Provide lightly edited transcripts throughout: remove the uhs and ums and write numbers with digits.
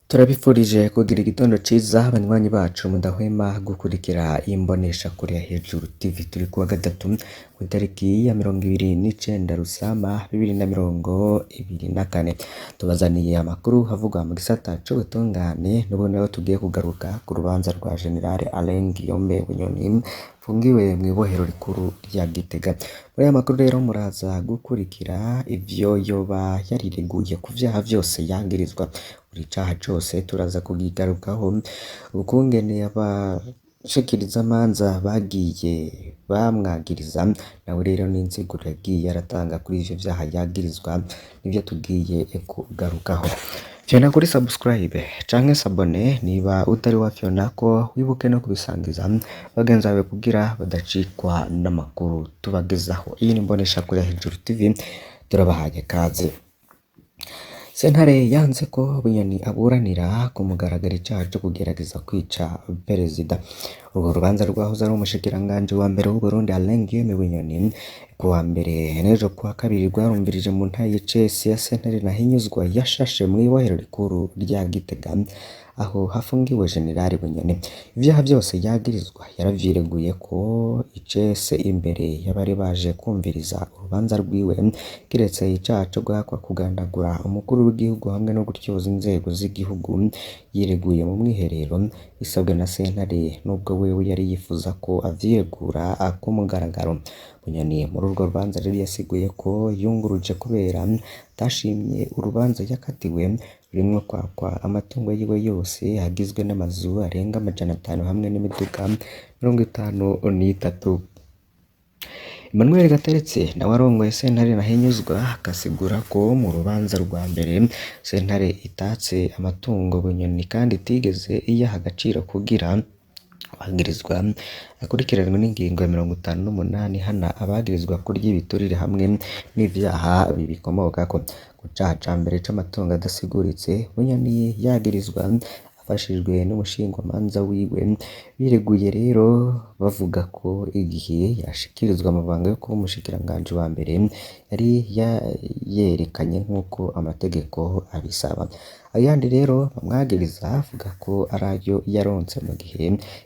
Turabifurije kugira igitondo ciza banywanyi bacu mudahwema gukurikira imboneshakure ya Hejuru TV. Turi kuwa gatatu kw'itariki ya 29 Rusama 2024. Tubazaniye amakuru avugwa mu gisata c'ubutungane, n'ubundi aho tugiye kugaruka ku rubanza rwa General Alain Guillaume Bunyoni afungiwe mw'ibohero rikuru rya Gitega. Muri aya makuru rero muraza gukurikira ivyo yoba yarireguye ku vyaha vyose yagirizwa. Buri caha cose turaza kukigarukaho, ukungene abashikirizamanza bagiye bamwagiriza, nawe rero n'insiguro yagiye aratanga kuri ivyo vyaha yagirizwa, nivyo tugiye kugarukaho. Fyonda kuri subscribe canke s'abonner niba utari wafyondako, wibuke no kubisangiza bagenzi bawe kugira badacikwa n'amakuru tubagezaho. Iyi ni imboneshakure ya Hejuru TV, turabahaye kaze. Sentare yanze ko Bunyoni aburanira ku mugaragaro icaha co kugerageza kwica perezida. Urwo rubanza rwahoze ari umushikiranganji wa mbere w'Uburundi Alain Guillaume Bunyoni kuwa mbere n'ejo kuwa kabiri rwarumvirije mu ntahe y'icese ya sentare Ntahinyuzwa yashashe mw'ibohero rikuru rya Gitega aho hafungiwe General Bunyoni. Ivyaha vyose yagirizwa yaravyireguye ko icese imbere y'abari baje kwumviriza urubanza rwiwe, kiretse icaha co guhakwa kugandagura umukuru w'igihugu hamwe no gutyoza inzego z'igihugu yireguye mu mwiherero bisabwe na sentare, nubwo wewe yari yifuza ko avyiregura ku mugaragaro. Bunyoni muri urwo rubanza rero yasiguye ko yunguruje kubera atashimye urubanza yakatiwe rurimwo kwakwa amatungo yiwe yose agizwe n'amazu arenga 500 hamwe n'imiduga 53. Emmanuel Gateretse nawe arongoye sentare Ntahinyuzwa agasigura ko mu rubanza rwa mbere sentare itatse amatungo Bunyoni kandi itigeze iyaha agaciro kugira abagirizwa akurikiranwe n'ingingo ya 58 ihana abagirizwa kurya ibiturire hamwe n'ivyaha bibikomokako. Ku caha ca mbere c'amatungo adasiguritse, Bunyoni yagirizwa afashijwe n'umushingwamanza wiwe. Bireguye rero bavuga ko igihe yashikirizwa amabanga yo kuba umushikiranganji wa mbere yari yerekanye nk'uko amategeko abisaba. Ayandi rero bamwagiriza avuga ko ari ayo yaronse mu gihe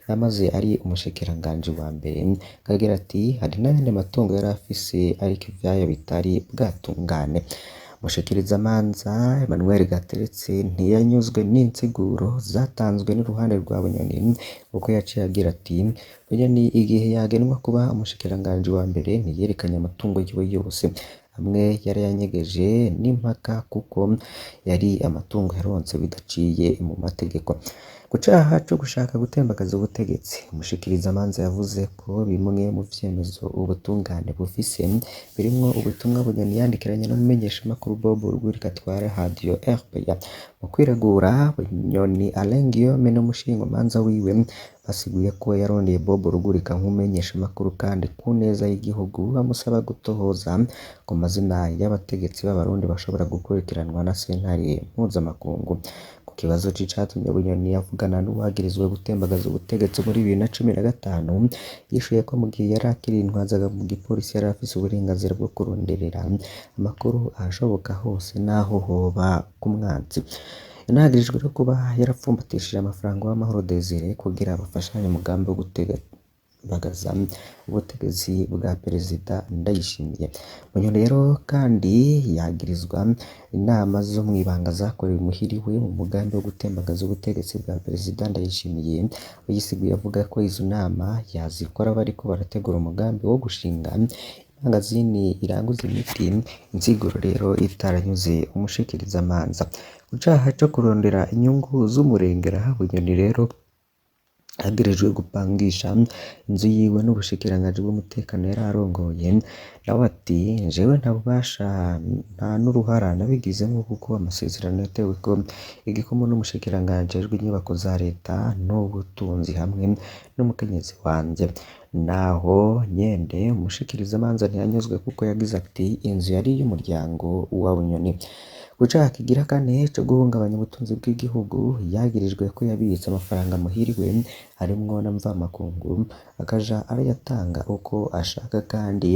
yamaze ari umushikiranganji wa mbere, akagira ati hari n'ayandi matungo yari afise ariko ivyayo bitari bwatungane. Umushikirizamanza Emmanuel Gateretse ntiyanyuzwe n'insiguro zatanzwe n'uruhande rwa Bunyoni, kuko yaciye agira ati Bunyoni igihe yagenwa kuba umushikiranganji wa mbere ntiyerekanye amatungo yiwe yose, amwe yarayanyegeje n'impaka kuko yari amatungo yaronse bidaciye mu mategeko. Ku caha co gushaka gutembagaza ubutegetsi, umushikirizamanza yavuze ko bimwe mu vyemezo ubutungane bufise birimwo ubutumwa Bunyoni yandikiranye n'umumenyeshamakuru Bob Rugurika atwara radiyo RPA. Mu kwiregura, Bunyoni Alain Guillaume n'umushingwamanza wiwe basiguye ko yarondeye Bob Rugurika nk'umumenyeshamakuru kandi ku neza y'igihugu, bamusaba gutohoza ku mazina y'abategetsi b'Abarundi bashobora gukurikiranwa na sentare mpuzamakungu. Ku kibazo c'icatumye Bunyoni avugana n'uwagirizwa gutembagaza ubutegetsi muri 2015, yishuye ko mu gihe yari akiri intwazaga mu gipolisi yari afise uburenganzira bwo kuronderera amakuru ahashoboka hose n'aho hoba ku mwansi. Yanagirijwe no kuba yarapfumbatishije amafaranga Uwamahoro Desire kugira bafashanye umugambi wo gutembagaza ubutegetsi bwa perezida Ndayishimiye. Bunyoni rero kandi yagirizwa inama zo mw'ibanga zakorewe imuhira iwe mu mugambi wo gutembagaza ubutegetsi bwa perezida Ndayishimiye. Yisiguye avuga ko izo nama yazikora bariko barategura umugambi wo gushinga imangazini iranguza imiti, insiguro rero itaranyuze umushikirizamanza. Ku caha co kurondera inyungu z'umurengera, Bunyoni rero yagirijwe gupangisha inzu yiwe n'ubushikiranganji bw'umutekano yari arongoye, nawe ati jewe nta bubasha nta n'uruhara nabigizemwo kuko amasezerano yateweko igikumu n'umushikiranganji ajejwe inyubako za leta n'ubutunzi hamwe n'umukenyezi wanje. Naho nyene umushikirizamanza ntiyanyuzwe kuko yagize ati inzu yari iy'umuryango wa Bunyoni. Ku caha kigira kane co guhungabanya ubutunzi bw'igihugu, yagirijwe ko yabitse amafaranga muhira iwe harimwo na mvamakungu, akaja arayatanga uko ashaka kandi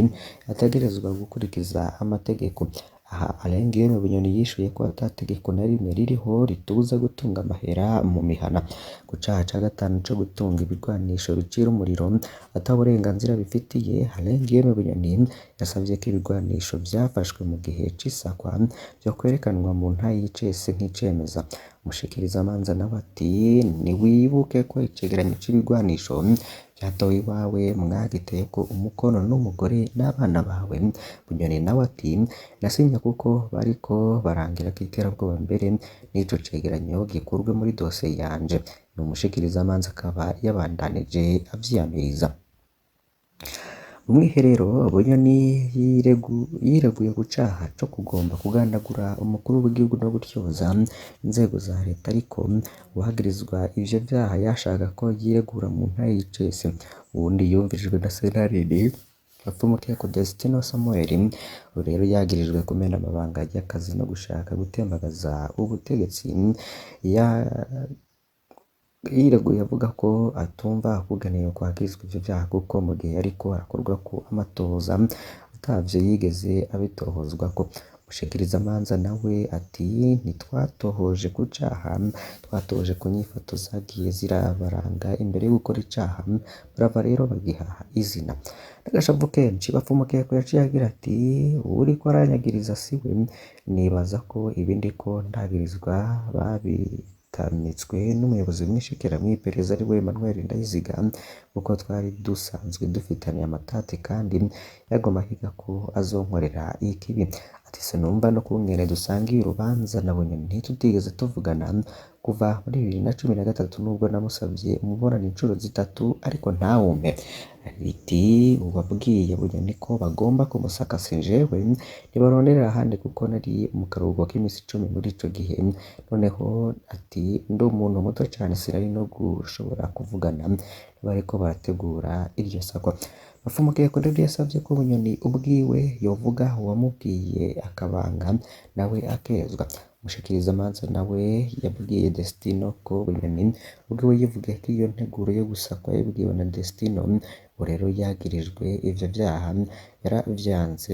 ategerezwa gukurikiza amategeko. Aha Alain Guillaume Bunyoni yishuye ko ata tegeko na rimwe ririho ritubuza gutunga amahera mu mihana. Ku caha ca gatanu co gutunga ibigwanisho bicira umuriro ata burenganzira bifitiye, Alain Guillaume Bunyoni yasavye ko ibigwanisho vyafashwe mu gihe c'isakwa vyokwerekanwa mu ntahe y'icese nk'icemeza. Umushikirizamanza nawe ati "Niwibuke ko icegeranyo c'ibigwanisho vyatowe iwawe mwagiteyeko umukono n'umugore n'abana bawe." Bunyoni nawe ati "Nasinya kuko bariko barangirako iterabwoba mbere n'ico cegeranyo gikurwe muri dosiye yanje." Umushikirizamanza akaba yabandanije avyiyamiriza. Mu mwiherero, Bunyoni yireguye ku caha co kugomba kugandagura umukuru w'igihugu no gutyoza inzego za leta, ariko uwagirizwa ivyo vyaha yashaka ko yiregura mu ntahe y'icese. Uwundi yumvirijwe na sentare ni Bapfumukeko Destino Samuel, uyu rero yagirijwe kumena amabanga y'akazi no gushaka gutembagaza ubutegetsi. Yireguye avuga ko atumva ukungene yokwagirizwa ivyo vyaha kuko mu gihe yariko arakorwako amatohoza atavyo yigeze abitohozwako. Umushikirizamanza nawe ati "Ntitwatohoje ku caha, twatohoje ku nyifato zagiye zirabaranga imbere yo gukora icaha, barava rero bagiha izina." N'agashavu kenshi Bapfumukeko yaciye agira ati "Uwuriko aranyagiriza siwe, nibaza ko ibi ndiko ndagirizwa babitamitswe n'umuyobozi mwishikira mw'iperereza ariwe Emmanuel Ndayiziga, kuko twari dusanzwe dufitaniye amatati kandi yagoma ahiga ko azonkorera ikibi." Ati "Sinumva n'ukungene dusangiye urubanza na Bunyoni tutigeze tuvugana kuva muri 2013 nubwo namusavye umubonano incuro zitatu ariko ntawumpe." Riti "Uwabwiye Bunyoni ko bagomba kumusaka si jewe, nibaronderere ahandi kuko nari mu karuhuko k'imisi 10 muri ico gihe." Noneho ati "Ndi umuntu muto cane sinari no gushobora kuvugana n'abariko barategura iryo sakwa." Bapfumukeko rero yasavye ko Bunyoni ubwiwe yovuga uwamubwiye akabanga nawe akezwa. Umushikirizamanza nawe yabwiye Destino ko Bunyoni ubwiwe yivugiye ko iyo nteguro yo gusakwa yabibwiwe na Destino, ubu rero yagirijwe ivyo vyaha yaravyanse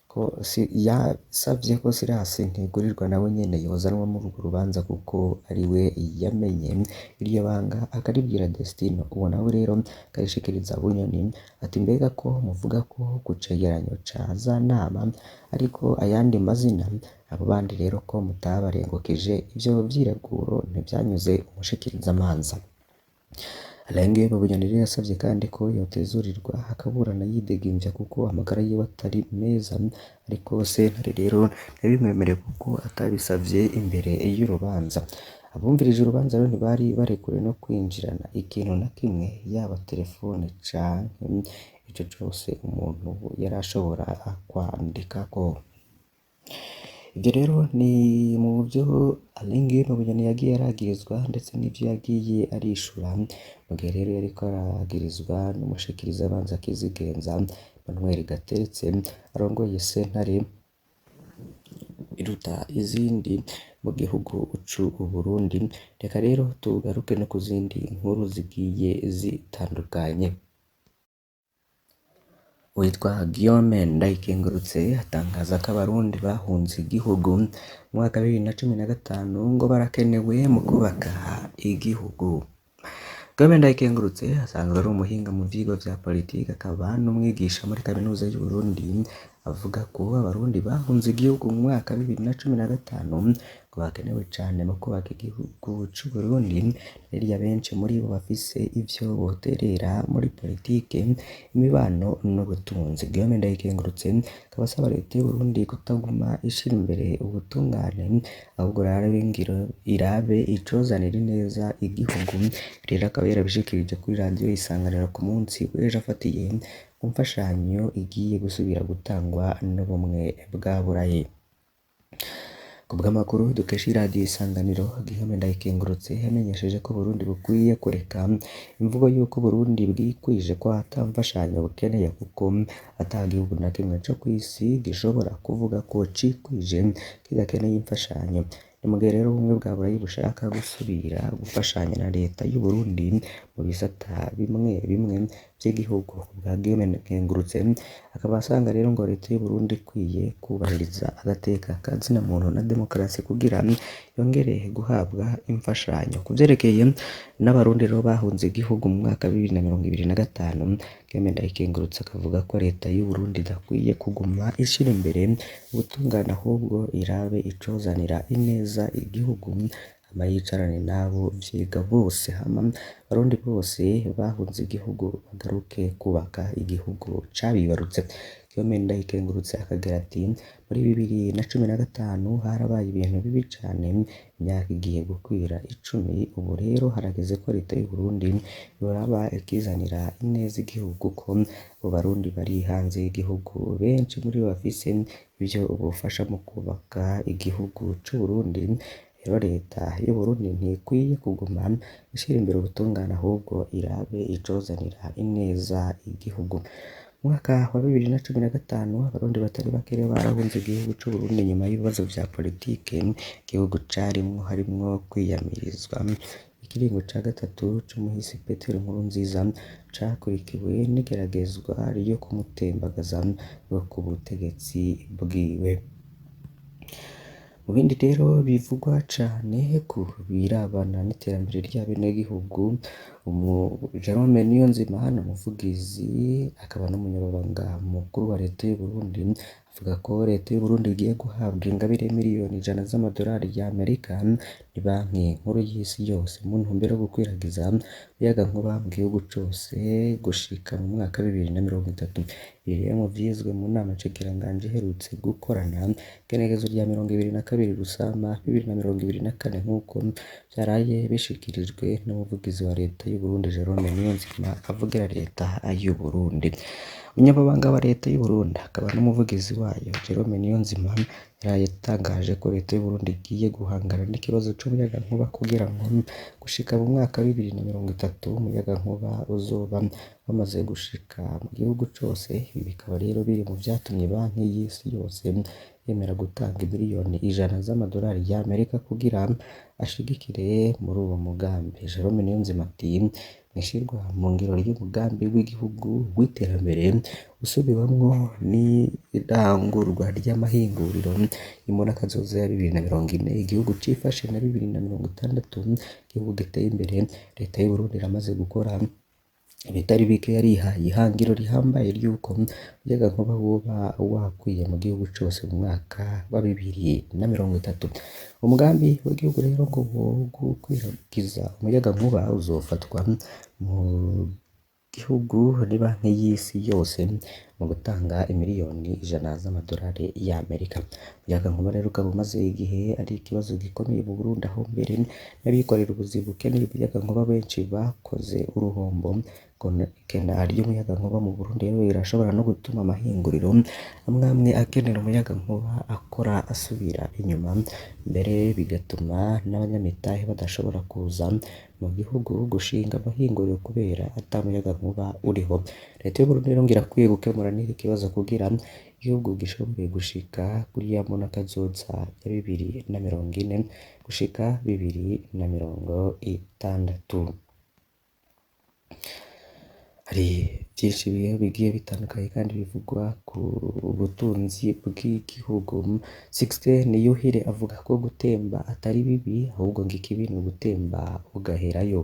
ko yasavye ko Silas Ntigurirwa nawe nyene yozanwa muri urwo rubanza kuko ariwe yamenye iryo banga akaribwira Destino, uwo nawe rero akarishikiriza Bunyoni ati "Mbega ko muvuga ko ku cegeranyo ca za nama ariko ayandi mazina, abo bandi rero ko mutabarengukije?" Ivyo vyireguro ntivyanyuze umushikirizamanza. Alain Guillaume Bunyoni rero yasavye kandi ko yotezurirwa akaburana yidegemvya kuko amagara yiwe atari meza, ariko sentare rero ntibimwemereye kuko atabisavye imbere y'urubanza. Abumvirije urubanza rero ntibari barekuriwe no kwinjirana ikintu na kimwe, yaba terefone canke ico cose umuntu yarashobora kwandikako. Ivyo rero ni mu vyo Alain Guillaume Bunyoni yagiye aragirizwa ndetse n'ivyo yagiye arishura, mu gihe rero yariko aragirizwa n'umushikirizamanza Kizigenza Emmanuel Gateretse arongoye sentare iruta izindi mu gihugu c'Uburundi. Reka rero tugaruke no ku zindi nkuru zigiye zitandukanye. Uwitwa Guillaume Ndayikengurutse atangaza ko abarundi bahunze igihugu mu mwaka wa 2015 ngo barakenewe mu kubaka igihugu. Guillaume Ndayikengurutse asanzwe ari umuhinga mu vyigwa vya politike akaba n'umwigisha muri kaminuza y'Uburundi, avuga ko abarundi bahunze igihugu mu mwaka wa 2015 ngo bakenewe cane mu kubaka igihugu c'Uburundi, rirya benshi muri bo bafise ivyo boterera muri politike, imibano n'ubutunzi. Guillaume Ndayikengurutse akaba asaba leta y'Uburundi kutaguma ishira imbere ubutungane, ahubwo irabe icozanira ineza igihugu. Rero akaba yarabishikirije kuri radiyo Isanganiro ku munsi w'ejo afatiye ku mfashanyo igiye gusubira gutangwa n'ubumwe bwa Burayi. Ku bw'amakuru dukesha iradiyo Isanganiro, Guillaume Ndayikengurutse yamenyesheje ko Uburundi bukwiye kureka imvugo y'uko Uburundi bwikwije ko ata mfashanyo bukeneye, kuko ata gihugu na kimwe co kw'isi gishobora kuvuga ko cikwije kidakeneye imfashanyo. Ni mu gihe rero ubumwe bwa Burayi bushaka gusubira gufashanya na leta y'Uburundi mu bisata bimwe bimwe. vy'igihugu. Kubwa Guillaume Nkengurutse akaba asanga rero ngo leta y'Uburundi ikwiye kubahiriza agateka ka zina muntu na demokarasi kugira yongere guhabwa imfashanyo. Ku vyerekeye n'abarundi rero bahunze igihugu mu mwaka wa 2025, Guillaume Ndayikengurutse akavuga ko leta y'Uburundi idakwiye kuguma ishira imbere ubutungane ahubwo irabe icozanira ineza igihugu, hama yicarane n'abo vyiga bose, hama abarundi bose bahunze igihugu bagaruke kubaka igihugu cabibarutse. Guillaume Ndayikengurutse akagira ati muri 2015 harabaye ibintu bibi cane, imyaka igiye gukwira 10, ubu rero harageze ko leta y'Uburundi yoraba ikizanira ineza igihugu ko abo barundi bari hanze y'igihugu benshi muri bo bafise ivyo bofasha mu kubaka igihugu c'Uburundi. Rero leta y'Uburundi ntikwiye kuguma ishira imbere ubutungane ahubwo irabe icozanira ineza igihugu. Mu mwaka wa 2015 abarundi batari bake rero barahunze igihugu c'Uburundi nyuma y'ibibazo vya politike igihugu carimwo harimwo kwiyamirizwa ikiringo ca gatatu c'umuhisi Petero Nkurunziza cakurikiwe n'igeragezwa ryo kumutembagaza ku butegetsi bwiwe. Mu bindi rero bivugwa cane ku birabana n'iterambere ry'abenegihugu, Jerome Niyonzima ni umuvugizi akaba n'umunyamabanga mukuru wa leta y'Uburundi, avuga ko leta y'Uburundi igiye guhabwa ingabire y'imiliyoni 100 z'amadolari y'Amerika ni banki nkuru y'isi yose mu ntumbero yo gukwiragiza umuyagankuba mu gihugu cose gushika mu mwaka wa 2030. Ibi rero vyizwe mu nama nshikiranganji iherutse gukorana igenekerezo rya 22 Rusama 2024 nk'uko vyaraye bishikirijwe n'umuvugizi wa leta y'Uburundi Jerome Niyonzima avugira leta y'Uburundi. Umunyamabanga wa leta y'Uburundi akaba n'umuvugizi wayo Jerome Niyonzima yaraye atangaje ko leta y'Uburundi igiye guhangana n'ikibazo c'umuyagankuba kugira ngo gushika mu mwaka wa 2030 umuyagankuba uzoba wamaze gushika mu gihugu cose. Ibi bikaba rero biri mu vyatumye banki y'isi yose yemera gutanga imiliyoni 100 z'amadolari y'Amerika kugira ashigikire muri uwo mugambi. Jerome Niyonzima ati mw'ishirwa mu ngiro ry'umugambi w'igihugu w'iterambere usubiwamwo n'irangurwa ry'amahinguriro y'imbonakazoza ya 2040 igihugu cifashe na 2060 igihugu giteye imbere. Leta y'Uburundi iramaze gukora ibitari bike, yarihaye ihangiro rihambaye ry'uko umuyagankuba woba wakwiye mu gihugu cose mu mwaka wa 2030. Umugambi w'igihugu rero ngo wo gukwiragiza umuyagankuba uzofatwa mu gihugu ni banki y'isi yose mu gutanga imiliyoni 100 z'amadolari y'Amerika. Umuyagankuba rero ukaba umaze igihe ari ikibazo gikomeye mu Burundi, aho mbere n'abikorera ubuzi bukeneye umuyagankuba benshi bakoze uruhombo. Ikena ry'umuyagankuba mu Burundi rero rirashobora no gutuma amahinguriro amwe amwe akenera umuyagankuba akora asubira inyuma, mbere bigatuma n'abanyamitahe badashobora kuza mu gihugu gushinga amahinguriro kubera ata muyagankuba uriho. Leta y'Uburundi rero ngo irakwiye gukemura n'iki kibazo kugira igihugu gishobore gushika kuri ya mbonakazoza ya 2040 gushika 2060. Hari vyinshi bigiye bitandukanye kandi bivugwa ku butunzi bw'igihugu. Sixte Niyuhire avuga ko gutemba atari bibi ahubwo ngo ikibi ni ugutemba ugaherayo.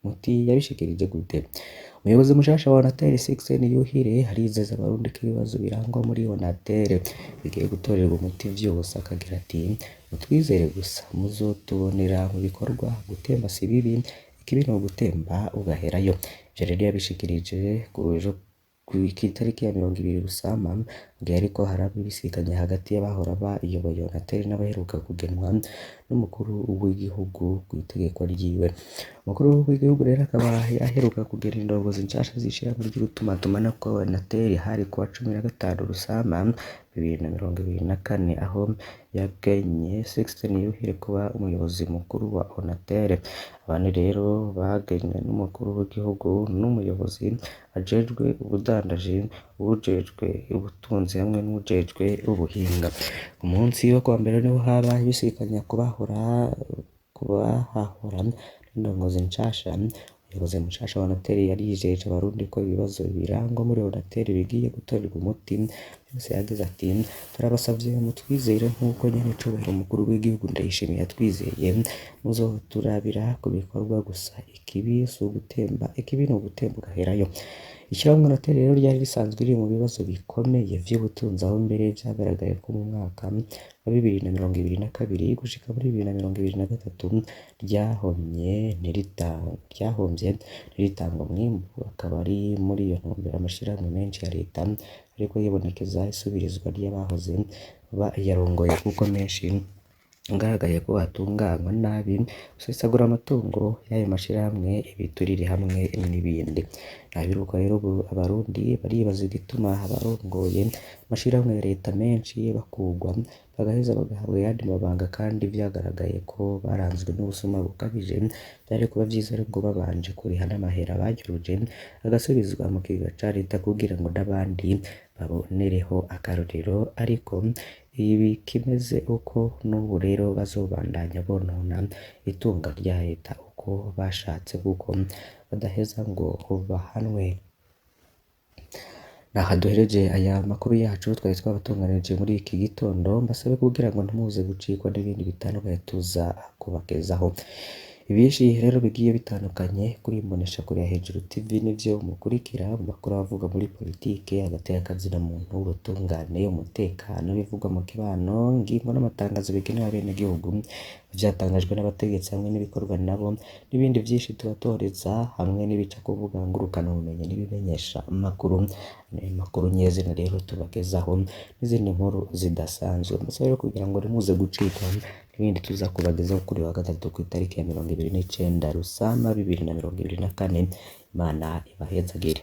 Muti yabishikirije gute? Umuyobozi mushasha wa Onatel Sixte Niyuhire arizeza abarundi ko ibibazo birangwa muri Onatel bigiye gutorerwa umuti vyose, akagira ati mutwizere gusa muzotubonera mu bikorwa, gutemba si bibi, ikibi ni ugutemba ugaherayo. Ivyo rero yabishikirije kw'itariki ya 20 Rusama mu gihe hariko haraba ibisikanya hagati y'abahora bayoboye Onatel n'abaheruka kugenwa n'umukuru w'igihugu kw'itegeko ryiwe. Umukuru w'igihugu rero akaba aheruka kugena indongozi nshasha z'ishirahamwe ry'ugutumatumanako Onatel hari kuwa 15 Rusama 2024, aho yagenye Sixte Niyuhire kuba umuyobozi mukuru wa Onatel. Abandi rero bagenywe n'umukuru w'igihugu n'umuyobozi ajejwe ubudandaji, uwujejwe ubutunzi hamwe n'uwujejwe ubuhinga. Ku munsi wo kuwa mbere niho haba ibisikanya kubahahora n'indongozi nshasha. Umuyobozi mushasha wa Onatel yarijeje abarundi ko ibibazo birangwa muri Onatel bigiye gutorerwa umuti. Byose yagize ati: "Turabasavye mutwizere nk'uko nyenecubahiro umukuru w'igihugu Ndayishimiye yatwizeye, muzoturabira ku bikorwa gusa, ikibi si ugutemba, ikibi ni ugutemba ugaherayo." Ishirahamwe Onatel rero ryari risanzwe riri mu bibazo bikomeye vy'ubutunzi, aho mbere vyagaragaye ko mu mwaka wa 2022 gushika muri 2023 ryahomvye ntiritanga umwimbu. Akaba ari muri iyo ntumbero amashirahamwe menshi ya leta ariko yibonekeza isubirizwa ry'abahoze bayarongoye, kuko menshi agaragaye ko atunganywa nabi, gusesagura amatungo y'ayo mashirahamwe, ibiturire hamwe n'ibindi. Nabiruka rero ubu abarundi baribaza igituma abarongoye amashirahamwe ya leta menshi bakugwa bagaheza bagahabwa ayandi mabanga, kandi vyagaragaye ko baranzwe n'ubusuma bukabije. Vyari kuba vyiza ariko babanje kuriha n'amahera banyuruje agasubizwa mu kigega ca leta kugira ngo n'abandi babonereho akarorero, ariko ibikimeze uko n'ubu rero bazobandanya bonona itunga rya leta uko bashatse, kuko badaheza ngo bahanwe. Aha duhereje aya makuru yacu twari twabatunganirije muri iki gitondo, mbasabe kugira ngo ntimuze gucikwa n'ibindi bitandukanye tuza kubagezaho. Ibinshi rero bigiye bitandukanye kuri Imboneshakure ya Hejuru TV nivyo mukurikira mu makuru avuga muri politike, agateka muntu, ubutungane, umutekano, ibivugwa mu kibano, ingingo n'amatangazo bigenewe abenegihugu, ivyatangajwe n'abategetsi hamwe n'ibikorwa nabo, n'ibindi vyinshi tubatoreza hamwe n'ibica kuvuga ngurukana ubumenyi n'ibimenyesha amakuru, amakuru nyezina rero tubagezaho n'izindi nkuru zidasanzwe. Mbasabe rero kugira ngo ntimuze gucikwa n'ibindi tuza kubagezaho kuri wa gatatu kw'itariki ya 29 Rusama 2024. Imana ibahezagire.